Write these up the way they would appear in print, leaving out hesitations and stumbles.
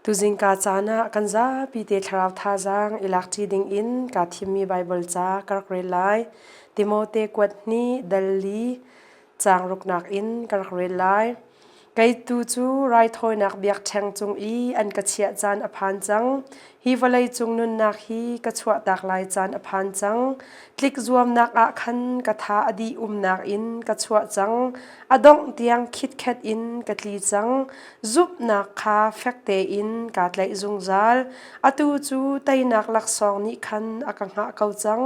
Tuzingka caan ah kan zapi te thlarau thazaang i lakṭi dingin kaa thimmi Baibal ca ka rak rel lai. Timote kuat hnih dal li caang ruknak in ka rak rel lai. Kei tu cu raithawinak biakṭheng cung i an ka chiah caan a phan cang. Hi vawlei cung nunnak hi ka chuahtak lai caan a phan cang. Tlik zuamnak ah khan ka tha a dih umnak in ka chuah cang. A dongh tiang khitkhet in ka tli cang. Zumhnak kha fek tein kaa tlaih zungzal. Atu cu teinak laksawng nih khan a ka hngah ko cang.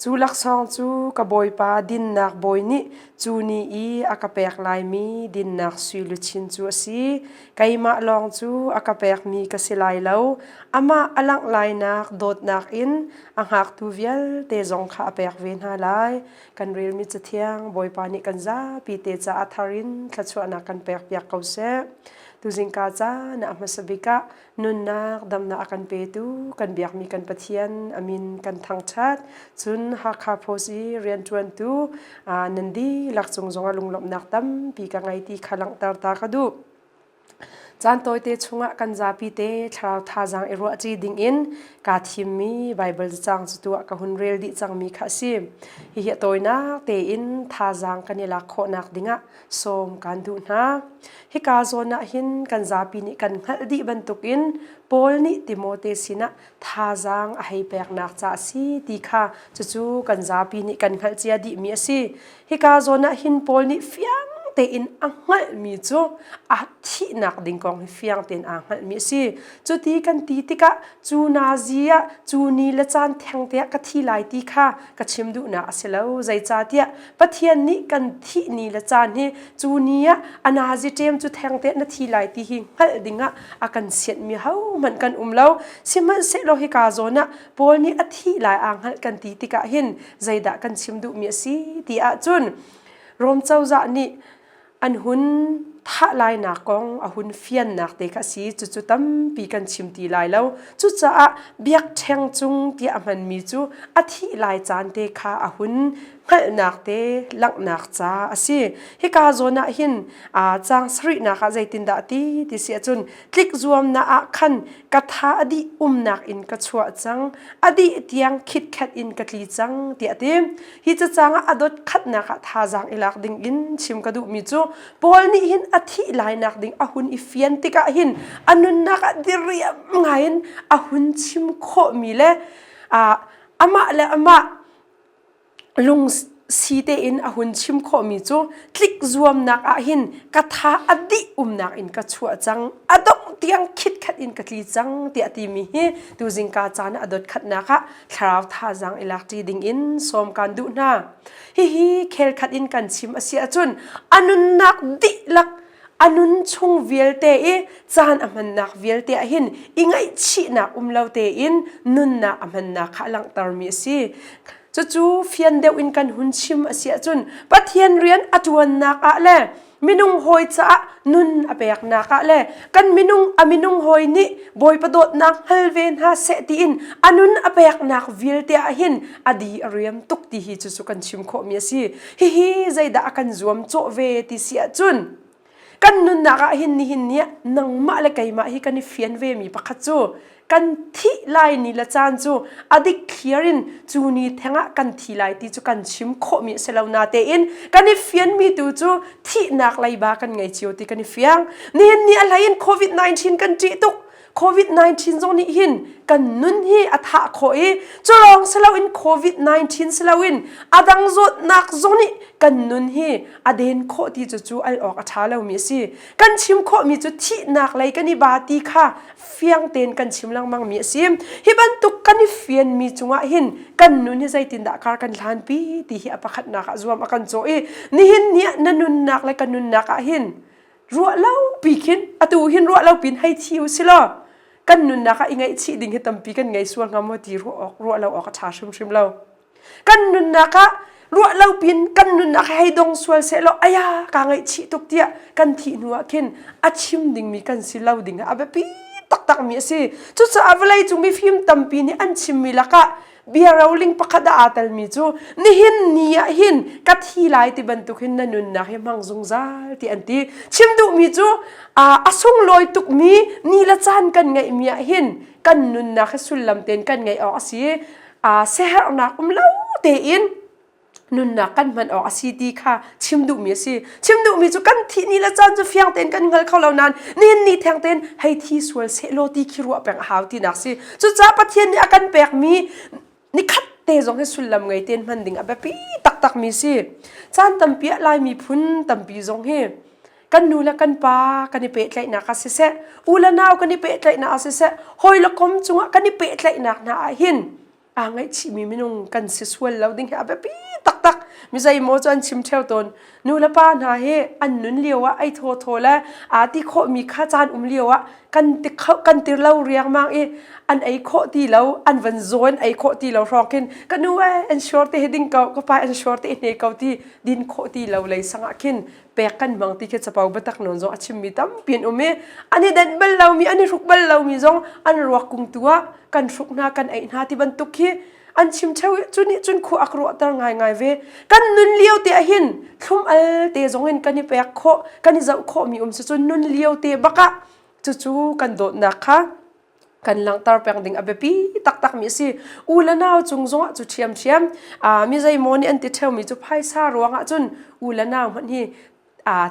Cu laksawng cu ka Bawipa dinnak bawi nih cu ni i a ka pek laimi dinnak sui luchin cu a si. Keimah lawng cu a ka pekmi ka si lai lo. Amah a langh lainak dawtnak in a hngaktu vialte zong kha a pek ve hna lai. Kan relmi Cathiang Bawipa nih kan zapi te caah thar in thluachuahnak kan pekpiak ko seh. Tuzingka caan ah hmasa bik ah Nunnak damnak a kan petu kan biakmi kan Pathian a min kan thangṭhat. Cun Hakha Post i rianṭuantu nan dihlak cung zongah lunglawmhnak tampi ka ngei ti kha langhter ta ka duh. Caan tawite chungah kan zapi te thlarau thazaang i ruahṭi dingin kaa thimmi Baibal caang cu tuah ka hun rel dih cangmi kha a si. Hihi a tawinak tein thazaang kan i lak khawhnak dingah sawm kan duh hna. Hika zawn ah hin kan zapi nih kan hngalh dih bantukin Paul nih Timote sinah thazaang a hei peknak ca a si ti kha cucu kan zapi nih kan hngalh cia dihmi a si. Hika zawn ah hin Paul nih fiang tein a hngalhmi cu a thihnak ding kong hi fiang tein aa hngalhmi a si. Cuti kan ti tikah cu nazi ah cu ni le caan thengte ah ka thi lai ti kha ka chim duhnak a si lo. Zeicahtiah Pathian nih kan thih ni le caan hi cu ni ah a nazi ṭem cu thengte na thi lai ti hi hngalh dingah a kan sianhmi hohmanh kan um lo. Sihmanhsehlaw hika zawn ah Paul nih a thih lai aa hngalh kan ti tikah hin zeidah kan chim duhmi a si ti ahcun Rom cozah nih an hun thah lainak kong a hun fiannak te kha a si. Cucu tampi kan chim ti lai lo. Cucaah biakṭheng cung tiah a hmanmi cu a thih lai caan te kha a hun hngalhnak te langhnak ca a si. Hika zawn ah hin caang sarihnak ah zeitindah ti ti si ahcun tlik zuamnak ah khan ka tha a dih umnak in ka chuah cang, a dih tiang khitkhet in ka tli cang tiah a ti. Hi cacang ah a dot khatnak ah thazaang i lak ding in chim ka duhmi cu Paul nih hin a thih lainak ding a hun i fian tikah hin a nunnak ah diriam ngaiin a hun chim khawhmi le amah le amah lung si tein a hun chim khawhmi cu tlik zuamnak ah hin ka tha a dih umnak in ka chuah cang a dongh tiang khitkhat in ka tli cang tiah timi hi tuzingka caan a dot khatnak ah thlarau thazaang i lakṭi dingin sawm kan duh hna. Hihi khelkhat in kan chim a si ahcun a nunnak dihlak a nun chung vialte i caan a hmannak vialte ah hin i ngaihchihnak um lo tein nunnak a hmannak kha a langhtermi a si. Cucu fian deuh in kan hun chim a si ahcun Pathian rian a ṭuannak ah le minung hawi caah nun a peknak ah le kan minung a minung hawi nih Bawipa dawtnak hngal ve hna seh tiin a nun a peknak vialte ah hin a di a riam tuk ti hi cucu kan chim khawhmi a si. Hihi zeidah a kan zuam cawh ve ti si ahcun kan nunnak ah hin nihin ni ah nangmah le keimah hi kan i fian vemi pakhat cu kan thih lai ni le caan cu a dik thliar in cu ni theng ah kan thi lai ti cu kan chim khawhmi a si lo natein kan i fianmi tu cu thihnak leiba kan ngei cio ti kan i fiang. Nihin ni a hlei in COVID-19 kan ṭih tuk. COVID-19 zong nih hin kan nun hi a thah khawh i cu lawng si loin COVID-19 si loin a dang zawtnak zong nih kan nun hi a den khawh ti cu cu al awk a ṭha lomi a si. Kan chim khawhmi cu thihnak lei kan i ba ti kha fiang tein kan chim lengmang mi a si. Hi bantuk kan i fianmi cungah hin kan nun hi zeitindah kar kan hlanpi ti hi a pakhatnak ah zuam a kan cawh i nihin ni ah na nunnak le ka nunnak ah hin ruah lo pi khin atu hin ruah lo pin hei thi u si law kan nunnak ah i ngaihchih ding hi tampi kan ngei sual hnga maw ti ruah awk ruah lo awk a ṭha hrimhrim lo. Kan nunnak ah ruah lo pin kan nunnak hei dong sual seh law aya ka ngaihchih tuk tiah kan thih hnu ah khin a chim dingmi kan si lo ding a biapi taktak mi a si. Cucaah vawlei cung mifim tampi nih an chimmi lakah Bia roling pakhat ah aa telmi cu nihin ni ah hin ka thi lai ti bantuk hin na nunnak hi hmang zungzal ti an ti. Chim duhmi cu a sunglawi tukmi ni le caan kan ngeihmi ah hin kan nunnak hi sullam tein kan ngeih awk a si i siaherhnak um lo tein nunnak kan hman awk a si ti kha chim duhmi a si. Chim duhmi cu kan thih ni le caan cu fiang tein kan hngal kho lo nain nihin ni theng tein hei thi sual sehlaw ti khi ruah peng a hau tinak si. Cucaah Pathian nih a kan pekmi nikhat te zong hi sullam ngei tein hman ding a biapi taktakmi si. Caan tampi ah Lai miphun tampi zong hi kan nu le kan pa kan i pehtlaihnak ah siseh, u le nau kan i pehtlaihnak ah siseh, hawi le kom cungah kan i pehtlaihnak hna ah hin aa ngaihchihmi minung kan si sual lo ding hi a biapi taktak. Mi zeimaw cu an chim ṭheo tawn. Nu le pa hna hi an nun lio ah ei thawthaw le aa ti khawhmi kha caan um lio ah kan ti kho kan tir lo riangmang i an ei khawh ti lo an van zawn ei khawh ti lo hrawng khin ka nu e an sure te hi ding ko ka pa an sure te hne ko ti din khawh ti lo lei sangah khin pek kan hmang ti khi capo biatak nawn zong a chimmi tampi an um i an i denh bal lomi an i hruk bal lomi zong an ruak kung tu ah kan hruk hna kan eih hna ti bantuk khi an chim theo i cu nih cun khua a ka ruahter ngaingai ve kan nun lio te ah hin thlum al te zong in kan i pek khawh kan i zoh khawhmi um si cun nun lio te bak ah cucu kan dawtnak kha kan langhter peng ding a biapi taktakmi a si. U le nau cung zongah cu ṭhiamṭhiam mi zeimaw nih an ti ṭheomi cu phaisa ruangah cun u le nau hmanh hi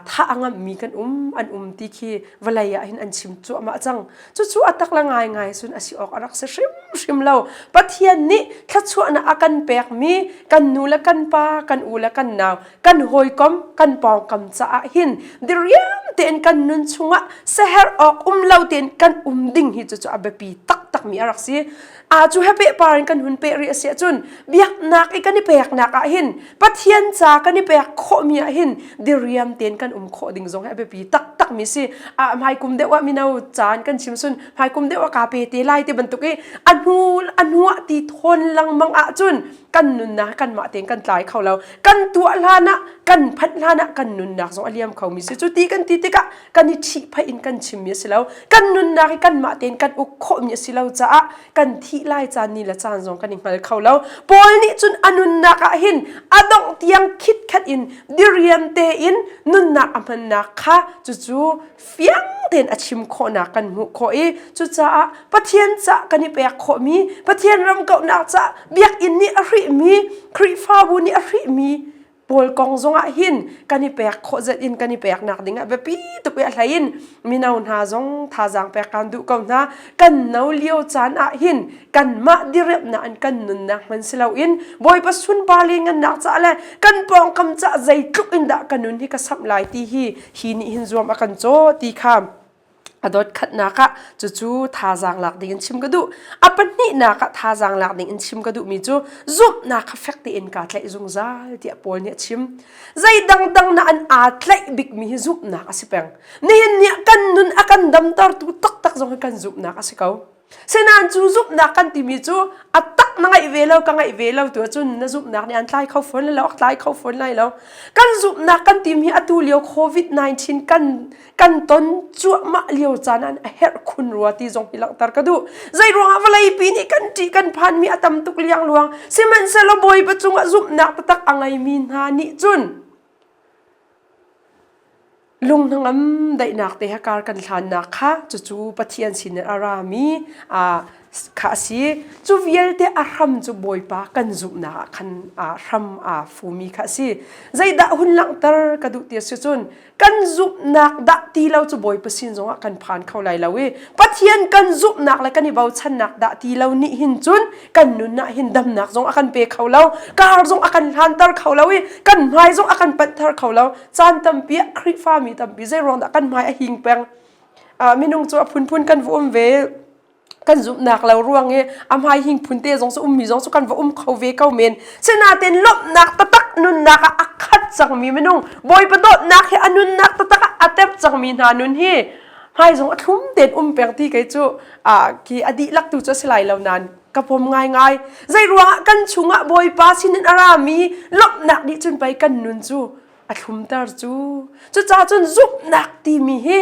thah a ngamhmi kan um an um ti khi vawlei ah hin an chim cuahmah cang. Cucu a tak le ngaingai cun a si awk a rak si hrimhrim lo. Pathian nih thluachuahnak a kan pekmi kan nu le kan pa, kan u le kan nau, kan hawikom, kan pawngkam caah hin diriam tein kan nun chungah seher awk um lo tein kan um ding hi cucu a biapi taktakmi a rak si. A cu he pehpar in kan hun peh rih a si ahcun biaknak i kan i peknak ah hin Pathian ca kan i pek khawhmi ah hin diriam tein kan um khawh ding zong hi a biapi taktakmi si. A hmaikum deuh ah mino caan kan chim sun hmaikum deuh ah ka pe te lai ti bantuk i a hnu a hnu ah ti thawn lengmang ahcun kan nunnak kanmah tein kan tlai kho lo kan tuah hlan ah kan phanh hlan ah kan nunnak zong a liam khomi si cu ti kan ti tikah kan i ṭhihphaih in kan chimmi a si lo kan nunnak hi kanmah tein kan uk khawhmi a si lo caah kan thih lai caan ni le caan zong kan i hngal kho lo Paul nih cun a nunnak ah hin a dongh tiang khitkhat in diriam tein nunnak a hmannak kha cucu fiang tein a chim khawhnak kan hmuh khawh i cucaah Pathian ca kan i pek khawhmi Pathian ram kauhnak ca biakinn nih a hrihmi Khrihfabu nih a hrihmi pawl kong zongah hin kan i pek khawh zat in kan i peknak ding ah biapi tuk i a hlei in mino hna zong thazaang pek kan duh ko hna kan no lio caan ah hin kanmah diremnak in kan nunnak hman si loin Bawipa sunpar le ngannak caah le kan pawngkam caah zeitluk in dah ka nun hi ka samh lai ti hi hi nih hin zuam a kan caw ti kha a dot khatnak ah cucu thazaang lak ding in chim ka duh a pahnihnak ah thazaang lak ding in chim ka duhmi cu zumhnak kha fek tein kaa tlaih zungzal tiah Paul nih a chim zei dangdang na an aa tlaih bikmi hi zumhnak a si peng nihin ni ah kan nun a kan damtertu taktak zong hi kan zumhnak a si ko Sinain cu zumhnak kan timi cu a tak na ngaih ve lo ka ngaih ve lo tu ahcun na zumhnak nih an tlai kho fawn lai lo a tlai kho fawn lai lo. Kan zumhnak kan timi atu lio COVID-19 kan kan ton cuahmah lio caan ah a herh khun rua ti zong hi langhter ka duh. Zei ruangah vawleipi nih kan ṭih kan phanmi a tam tuk liangluang. Sihmanhsehlaw Bawipa cungah zumhnak taktak a ngeimi hna nih cun Lung hnangam daihnak te he kar kan hlannak kha cucu Pathian sin in a rami kha a si. Cu vialte a hram cu Bawipa kan zumhnak ah khan hram aa fumi kha a si. Zeidah hun langhter ka duh ti a si cun kan zumhnak dah ti lo cu Bawipa sin zongah kan phan kho lai lo i Pathian kan zumhnak le kan i bochannak dah ti lo nih hin cun kan nun ah hin damnak zong a kan pe kho lo kar zong a kan hlanter kho lo i kan hmai zong a kan panhter kho lo caan tampi ah Khrihfami tampi zei ruang dah kan hmai a hing peng minung cu a phunphun kan va um ve kan zumhnak lo ruang i a hmai hing phun te zong cu ummi zong cu kan va um kho ve ko men sinain lawmhnak taktak nunnak ah a khat cangmi minung Bawipa dawtnak hi a nunnak taktak ah a tep cangmi hna nun hi hmai zong a thlum tein um peng ti kei cu khi a dihlak tu cu a si lai lo nain ka pom ngaingai zei ruangah kan chungah Bawipa sinin a rami lawmhnak nih cun pei kan nun cu a thlumter cu cucaah cun zumhnak timi hi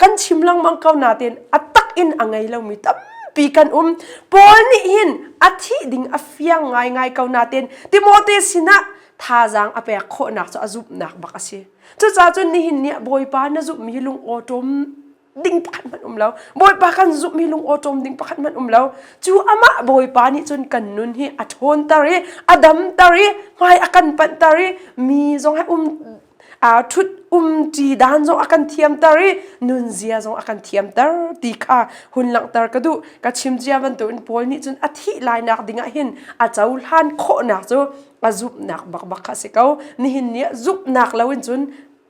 kan chim lengmang ko nain a tak in a ngei lomi tampi. tampi kan um. Paul nih hin a thih ding a fiang ngaingai ko nain Timote sinah thazaang a pek khawhnak cu a zumhnak bak a si. Cucaah cun nihin ni ah Bawipa na zumhmi hi lung awṭawm ding pakhat hmanh um lo. Bawipa kan zumhmi lung awṭawm ding pakhat hmanh um lo. Cu amah Bawipa nih cun kan nun hi a ṭhawnter i a damter i hmai a kan panhter i mi zong he um aa ṭhut umṭi dan zong a kan thiamter i nunzia zong a kan thiamter ti kha hun langhter ka duh. Ka chim cia bantukin Paul nih cun a thih lainak dingah hin a cohlan khawhnak cu a zumhnak bakbak kha a si ko. Nihin ni ah zumhnak loin cun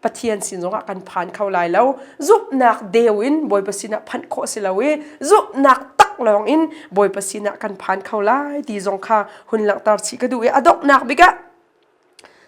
Pathian sin zongah kan phan kho lai lo. Zumhnak deu in Bawipa sinah phanh khawh si lo i zumhnak tak lawng in Bawipa sinah kan phan kho lai ti zong kha hun langhter chih ka duh i a donghnak bik ah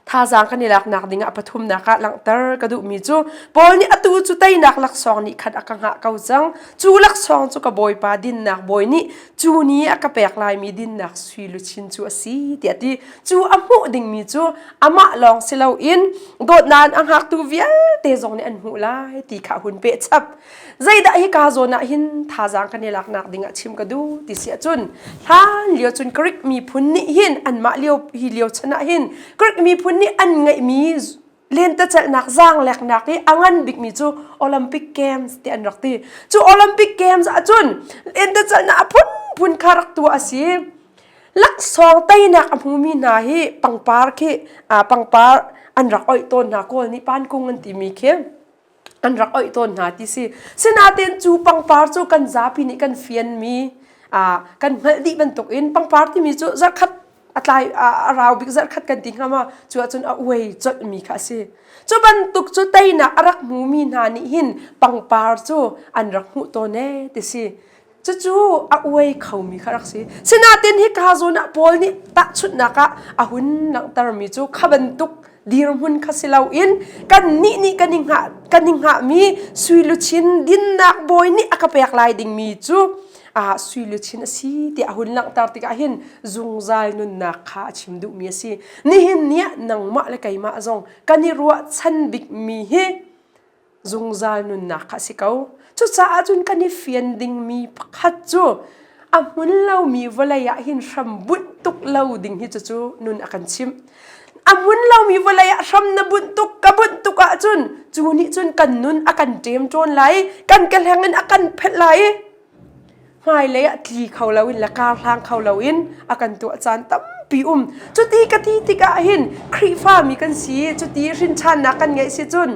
Thazaang kan i laknak dingah pathumnak ah langhter ka duhmi cu Paul nih atu cu teinak laksawng nih khan a ka hngah ko cang. Cu laksawng cu ka Bawipa dinnak bawi nih cu ni a ka pek laimi dinnak sui luchin cu a si tiah a ti. Cu a hmuh dingmi cu amah lawng si loin dawtnak a hngaktu vialte zong nih an hmuh lai ti kha a hun peh chap. Zeidah hika zawn ah hin thazaang kan i laknak ding ah chim ka duh ti si ahcun hlan lio cun Greek miphun nih hin anmah lio hi lio chan ah hin Greek miphun nih an ngeihmi lentecelhnak zaangleknak i a ngan bikmi cu Olympic Games ti an rak ti. Cu Olympic Games ahcun lentecelhnak a phunphun kha rak tuah a si. Laksawng teinak a hmumi hna hi pangpar khi pangpar an rak oih tawn hna kawl nih pankung an timi khi an rak oih tawn hna ti si. Sinain cu pangpar cu kan zapi nih kan fianmi kan hngalh dih bantukin pangpar timi cu zarhkhat a tlai a rau bik zarhkhat kan ti hnga ma cu ahcun a uai colhmi kha a si. Cu bantuk cu teinak a rak hmumi hna nih hin pangpar cu an rak hmuh tawn ee ti si. Cucu a uai khomi kha rak si. Sinain hika zawn ah Paul nih tahchunhnak ah a hun langhtermi cu kha bantuk dirhmun kha si loin kannih nih kan i hngah kan i hngahmi sui luchin dinnak bawi nih a ka pek lai dingmi cu ah sui luchin a si tiah a hun langhter tikah hin zungzal nunnak kha a chim duhmi a si. Nihin ni ah nangmah le keimah zong kan i ruahchan bikmi hi zungzal nunnak kha a si ko. Cucaah cun kan i fian dingmi pakhat cu a hmun lomi vawlei ah hin hram bunh tuk lo ding hi cucu nun a kan chimh. A hmun lomi vawlei ah hram na bunh tuk ka bunh tuk ahcun cu nih cun kan nun a kan ṭemṭawn lai, kan kehleng in a kan phelh lai i hmailei ah tli kho loin le kar hlang kho loin a kan tuah caan tampi um. Cuti ka ti tikah hin Khrihfa mi kan si, cuti hrinṭhannak kan ngeih si cun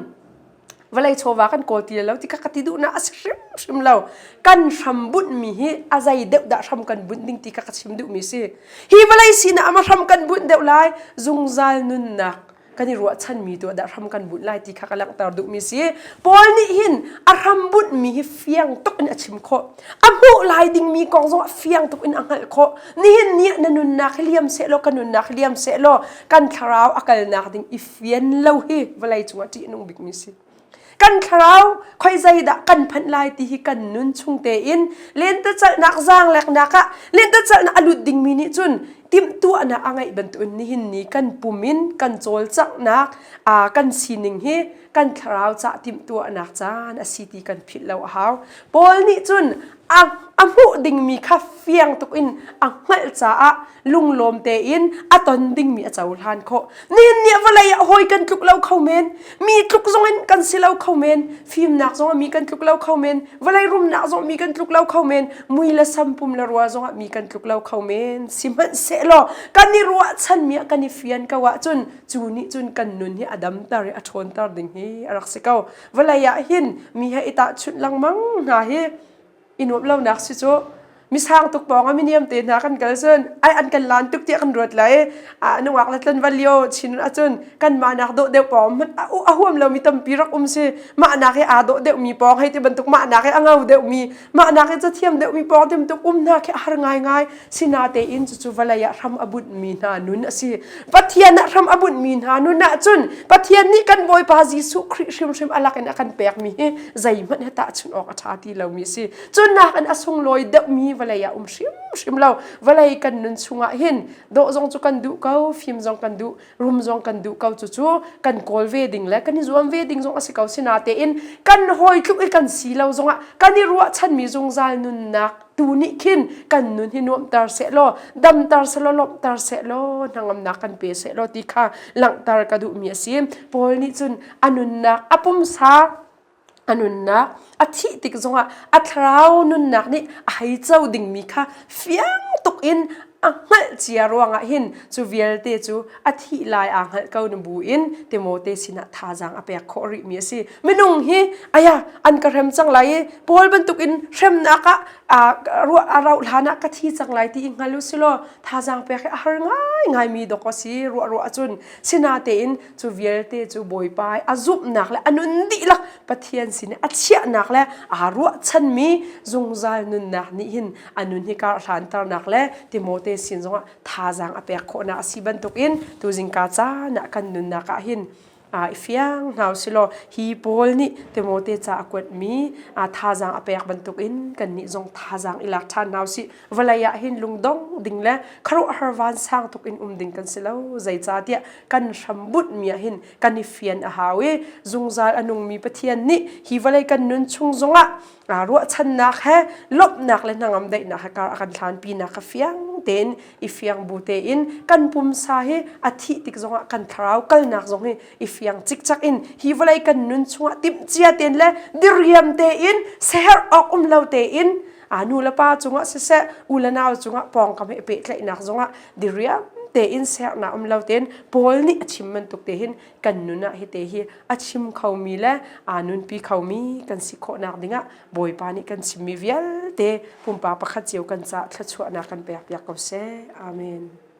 vawlei chawva kan kawl ti lo ti ka ti duhnak a si hrimhrim lo kan hram bunhmi hi a zei deuh dah hram kan bunh ding ti ka ka chim duhmi si hi vawlei sinah ama hram kan bunh deuh lai zungzal nunnak kan i ruahchanmi tu dah hram kan bunh lai ti kha ka langhter duhmi si Paul nih hin a hram bunhmi hi fiang tuk in a chim khawh a hmuh lai dingmi kong zong ah fiang tuk in a hngalh khawh nihin ni ah na nunnak hi liam seh law ka nunnak hi liam seh law kan thlarau a kalnak ding i fian lo hi vawlei cungah ṭih a nung bikmi si. Kan thlarau khoi zeidah kan phanh lai ti hi kan nun chung tein lentecelhnak zaangleknak ah lentecelhnak a lut dingmi nih cun timhtuahnak a ngeih bantukin nihin ni kan pum in kan cawlcanghnak kan sining hi kan thlarau cah timhtuahnak caan a si ti kan philh lo a hau. Paul nih cun a, a hmuh dingmi kha fiang tuk in a hngalh caah lunglawm tein a ton dingmi a cohlan khawh. Nihin ni vawlei ah hawi kan tluk lo kho men, mi tluk zong in kan si lo kho men, fimnak zong ah mi kan tluk lo kho men, vawlei rumnak zong mi kan tluk lo kho men, mui le sam pum le rua zong ah mi kan tluk lo kho men. Sihmanhsehlaw kan i ruahchanmi ah kan i fian ko ahcun cu nih cun kan nun hi a damter i a ṭhawnter ding hi a rak si ko. Vawlei ah hin mi he i tahchunh lengmang hna hi i nuamh lonak si cu misang tuk pawng ah miniam te hna kan kal cun ai an kan lan tuk tiah kan ruat lai a nungak le tlanval lio chin ahcun kan mah nak dawh deuh pawng hmanh a huam lomi tampi rak um si mah nak hi aa dawh deuhmi pawng hei ti bantuk mah nak hi a ngau deuhmi mah nak hi cathiam deuhmi pawng ti bantuk um hna khi a har ngaingai sinatein cucu vawlei ah hram a bunhmi hna nun a si Pathian ah hram a bunhmi hna nun ahcun Pathian nih kan Bawipa Jesuh Khrih hrimhrim a lakin a kan pekmi hi zeihmanh he tahchunh awk a ṭha ti lomi a si. Cu nakin a sunglawi deuhmi vawlei. vawlei ah um hrimhrim lo. Vawlei kan nun chungah hin dawh zong cu kan duh ko, fim zong kan duh, rum zong kan duh ko cucu kan kawl ve ding le kan i zuam ve ding zong a si ko sinatein kan hawi tluk i kan si lo zongah kan i ruahchanmi zungzal nunnak tu nih khin kan nun hi nuamhter sehlaw damter sehlaw lawmhter sehlaw hnangamnak kan pe sehlaw ti kha langhter ka duhmi a si. Paul nih cun a nunnak a pumsa a nunnak a thih tik zongah a thlarau nunnak nih a hei co dingmi kha fiang tuk in a hngalh cia ruangah hin cu vialte cu a thih lai aa hngalh ko na bu in Timote sinah thazaang a pek khawh rihmi a si. Minung hi aya an ka hrem cang lai i Paul bantukin hremnak ah ruah a rauh hlan ah ka thi cang lai ti i hngal u silaw thazaang pek hi a har ngaingaimi dawk a si ruah ruah ahcun sinatein cu vialte cu Bawipa a zumhnak le a nun dihlak Pathian sin i a chiahnak le aa ruahchanmi zungzal nunnak nih hin a nun hi kar hlanternak le Timote sin zongah thazaang a pek khawhnak a si bantukin tuzingka caan ah kan nunnak ah hin i fiang hna usilaw hi Paul nih Timote ca a kuatmi thazaang a pek bantukin kannih zong thazaang i lak ṭhan hna usih. Vawlei ah hin lungdong ding le khuaruahhar vansang tuk in um ding kan si lo. Zeicahtiah kan hrambunhmi ah hin kan i fian a hau i zungzal a nungmi Pathian nih hi vawlei kan nun chung zongah ruahchannak he lawmhnak le hnangam daihnak he kar a kan hlanpinak kha fiang tein i fiang bu tein kan pumsa hi a thih tik zongah kan thlarau kalnak zong hi i fiang cikcak in hi vawlei kan nun chungah timhcia tein le diriam tein seherh awk um lo tein a nu le pa cungah siseh u le nau cungah pawngkam he pehtlaihnak zongah diriam tein sernak um lo tein Paul nih a chim bantuk te hin kan nun ah hi te hi a chim khomi le aa nunpi khomi kan si khawhnak dingah Bawipa nih kan chimmi vialte pumpak pakhat cio kan caah thluachuahnak kan pek piak ko seh. Amen.